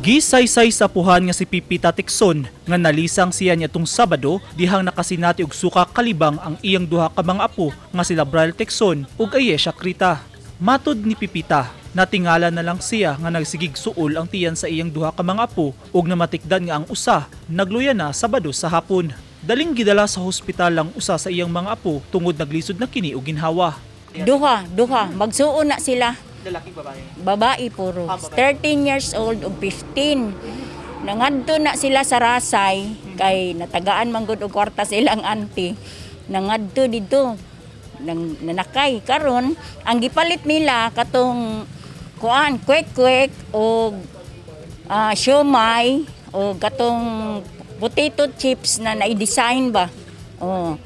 Gisaysay sa apuhan nga si Pipita Tikson nga nalisang siya niadtong Sabado dihang nakasinati og suka kalibang ang iyang duha ka mga apo nga sila Brian Tikson ug Ayesha Krita. Matod ni Pipita, natingala na lang siya nga nagsigig suol ang tiyan sa iyang duha ka mga apo ug namatikdan nga ang usa nagluya na Sabado sa hapon. Daling gidala sa hospital ang usa sa iyang mga apo tungod naglisod na kini og ginhawa. Duha, duha. Magsuon na sila. Lalaki, babae? Babae puro. Ah, babae. 13 years old ug 15. Nangadto na sila sa Rasay kay natagaan man gud og kwarta sa ilang auntie. Nangadto didto nang nanakay karon ang gipalit nila katong kuan kwek-kwek og siomay o katong potato chips na nai-design ba. Oh.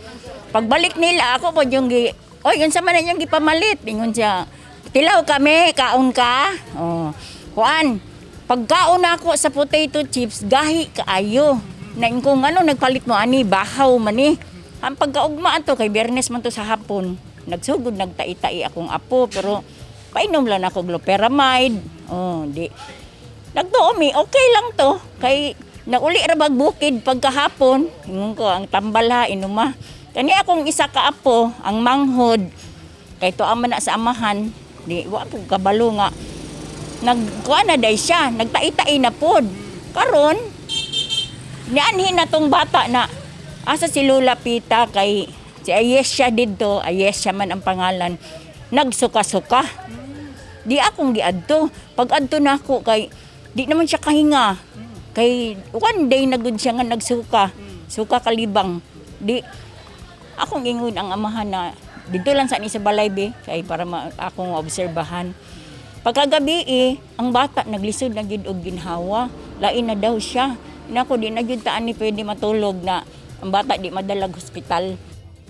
Pagbalik nila ako po yung gi Oy, unsa man na yung gipamalit? Ingon siya. Tilaw kami, kaon ka. Oh. Kuan, pagkaon ako sa potato chips, gahi kaayo. Na kung ano nagpalit mo ani, bahaw man ni. Ang pagkaugma ato kay Biyernes man to sa hapon. Nagsugod nagtai-tai akong apo pero painom lang ako loperamide. Oh, di. Nagtuo mi, okay lang to. Kay nauli ra bag bukid pagkahapon. Ingon ko ang tambal ha inuma. Kani akong isa ka apo, ang manghod. Kay tuwa man na sa amahan, di wa po kabalo nga nagkuan na day siya, nagtai-tai na pod. Karon nianhin na tong bata na asa si Lola Pita kay si Ayesha didto, Ayesha man ang pangalan, nagsuka-suka. Di akong giadto. Pag adto na ako kay di naman siya kahinga. Kay one day na gud siya nga nagsuka. Suka kalibang. Di akong ingon ang amahan na dito lang sa ni sa balay be kay para akong obserbahan. Pagkagabi eh, ang bata naglisod na gid og ginhawa. Lain na daw siya. Nako di na gyud taan ni pwede matulog na ang bata di madalag hospital.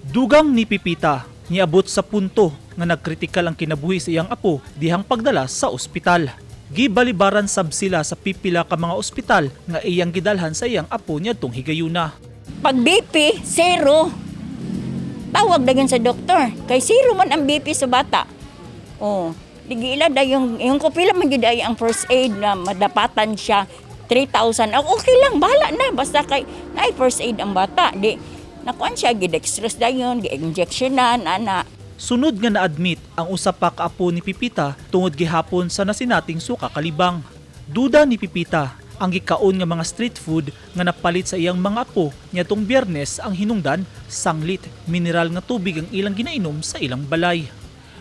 Dugang ni Pipita, niabot sa punto nga nagkritikal ang kinabuhi sa iyang apo dihang pagdala sa ospital. Gibalibaran sab sila sa pipila ka mga ospital nga iyang gidalhan sa iyang apo niadtong higayuna. Pag BP, zero. Tawag dayon sa doktor. Kay zero man ang BP sa bata. Oh, di giila dayong yung kopila man gyud ay ang first aid na madapatan siya 3,000. Oh, okay lang, bahala na basta kay naay first aid ang bata. Di nakuan siya gidextrose dayon, gi-injectionan ana. Sunod nga na-admit ang usa pa ka apo ni Pipita tungod gihapon sa nasinating suka kalibang. Duda ni Pipita ang gikaon nga mga street food nga napalit sa iyang mga apo niadtong Biyernes ang hinungdan sanglit mineral nga tubig ang ilang ginainom sa ilang balay.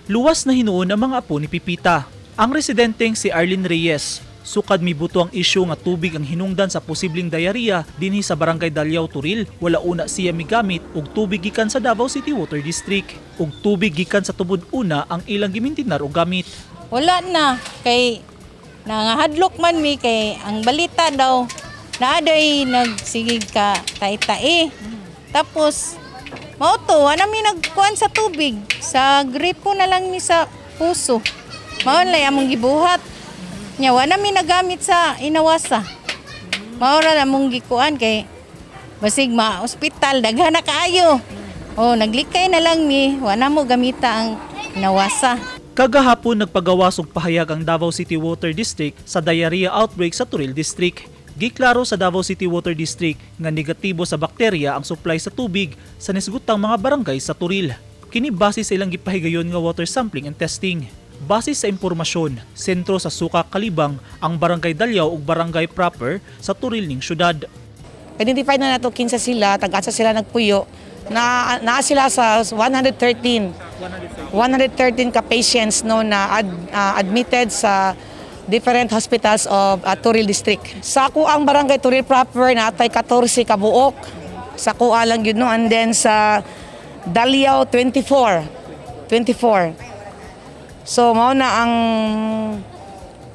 Luwas na hinuon ang mga apo ni Pipita. Ang residenteng si Arlene Reyes, sukad mibuto ang isyu nga tubig ang hinungdan sa posibleng diarrhea dinhi sa Barangay Daliao, Toril, wala una siya migamit og tubig gikan sa Davao City Water District. Og tubig gikan sa tubod una ang ilang gimintinar og gamit. Wala na kay nangahadlok man mi kay ang balita daw naa day nagsigig ka tai-tai. Tapos mao to, wala mi nagkuan sa tubig. Sa gripo na lang mi sa puso. Mao lang among gibuhat. Nya wala mi nagamit sa inawasa. Mao ra among gikuan kay basig ma ospital daghan na kaayo. Oh, naglikay na lang mi, wala mo gamita ang inawasa. Kagahapon nagpagawas og pahayag ang Davao City Water District sa diarrhea outbreak sa Toril District. Giklaro sa Davao City Water District nga negatibo sa bakterya ang supply sa tubig sa nisgutang mga barangay sa Toril. Kini base sa ilang gipahigayon nga water sampling and testing. Base sa impormasyon, sentro sa Suka Kalibang ang Barangay Daliao ug Barangay Proper sa Toril ning syudad. Identified na nato kinsa sila, tag-asa sila nagpuyo. Na naa sila sa 113 113 ka patients no na admitted sa different hospitals of Toril District. Sa ang barangay Toril proper natay 14 ka buok. Sa kuha lang yun no and then sa Daliao 24. 24. So mao na ang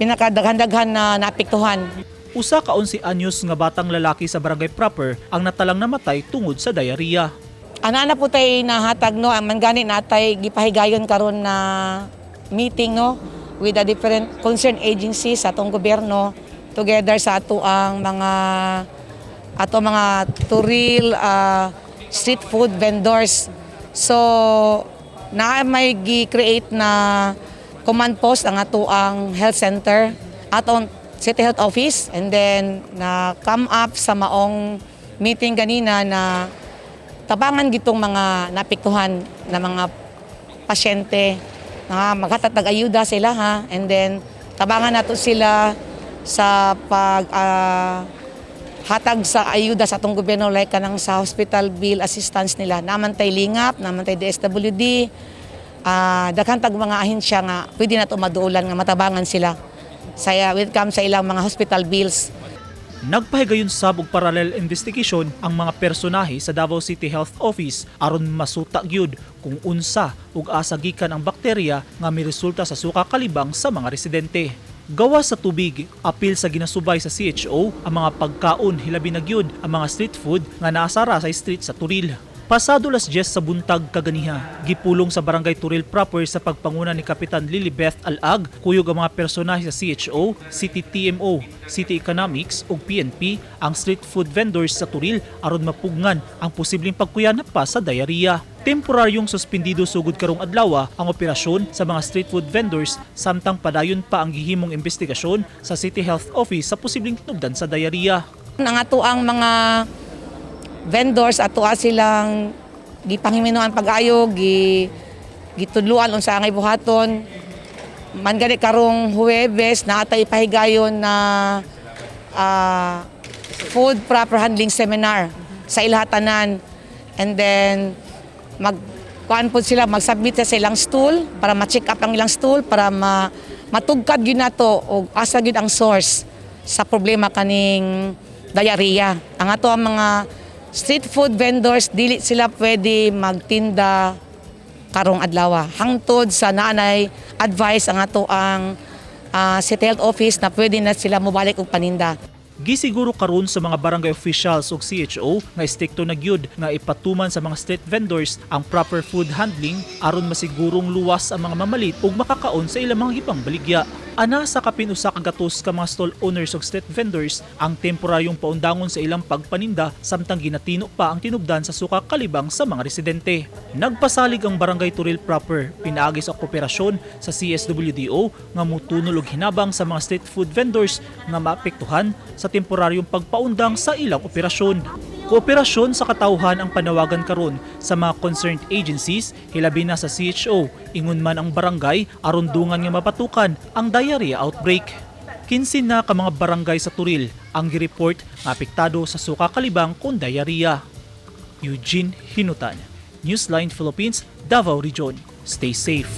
pinakadaghan-daghan na naapektuhan. Usa ka 11 anyos nga batang lalaki sa barangay proper ang natalang namatay tungod sa diarrhea. Ana na po tay nahatag no, ang man gani natay gipahigayon karon na meeting no with the different concerned agencies sa atong gobyerno together sa ato ang mga ato mga Toril street food vendors. So na may gi-create na command post ang ato ang health center aton City Health Office and then na come up sa maong meeting ganina na tabangan gitong mga naapektuhan na mga pasyente nga maghatag ayuda sila ha, and then tabangan nato sila sa pag hatag sa ayuda sa atong gobyerno, like kanang sa hospital bill assistance nila. Naa man tay Lingap, naa man tay DSWD, daghan tag mga ahensya nga pwede nato maduolan nga matabangan sila sa welcome sa ilang mga hospital bills. Nagpahigayon sab og parallel investigation ang mga personahe sa Davao City Health Office aron masuta gyud kung unsa ug asa gikan ang bakterya nga miresulta sa suka kalibang sa mga residente. Gawas sa tubig, apil sa ginasubay sa CHO ang mga pagkaon, hilabi na gyud ang mga street food nga naa sa Rasay Street sa Toril. Pasado las 10 sa buntag kaganiha, gipulong sa Barangay Toril proper sa pagpanguna ni Kapitan Lilibeth Alag, kuyog ang mga personahe sa CHO, City TMO, City Economics ug PNP ang street food vendors sa Toril aron mapugngan ang posibleng pagkuyanap pa sa diarrhea. Temporaryong suspendido sugod karong adlaw ang operasyon sa mga street food vendors samtang padayon pa ang gihimong investigasyon sa City Health Office sa posibleng tinubdan sa diarrhea. Ang ato ang mga vendors, ato silang gipanghiminuan pag-ayo, gitudluan unsa angay buhaton. Man gani karong Huwebes naa tay ipahigayon na food proper handling seminar sa ilahatanan, and then mag kuan po sila, mag-submit sa ilang stool para ma-check up ang ilang stool para matugkad gyud nato og asa gyud ang source sa problema kaning diarrhea. Ang ato ang mga street food vendors, dili sila pwede magtinda karong adlaw hangtod sa naanay advice ang ato ang City Health Office na pwede na sila mobalik og paninda. Gisiguro karon sa mga barangay officials ug CHO nga estrikto na gyud nga ipatuman sa mga street vendors ang proper food handling aron masigurong luwas ang mga mamalit ug makakaon sa ilang mga gipangbaligya. Ana sa kapin 100 ka mga stall owners ug street vendors ang temporaryong paundangon sa ilang pagpaninda samtang ginatino pa ang tinubdan sa suka kalibang sa mga residente. Nagpasalig ang Barangay Toril proper pinaagi sa kooperasyon sa CSWDO nga mutunol og hinabang sa mga street food vendors nga maapektuhan sa temporaryong pagpaundang sa ilang operasyon. Kooperasyon sa katawhan ang panawagan karon sa mga concerned agencies, hilabi na sa CHO, ingon man ang barangay, aron dungan nga mapatukan ang diarrhea outbreak. 15 na ka mga barangay sa Toril ang gireport nga apektado sa suka kalibang kon diarrhea. Eugene Hinutan, Newsline Philippines, Davao Region. Stay safe.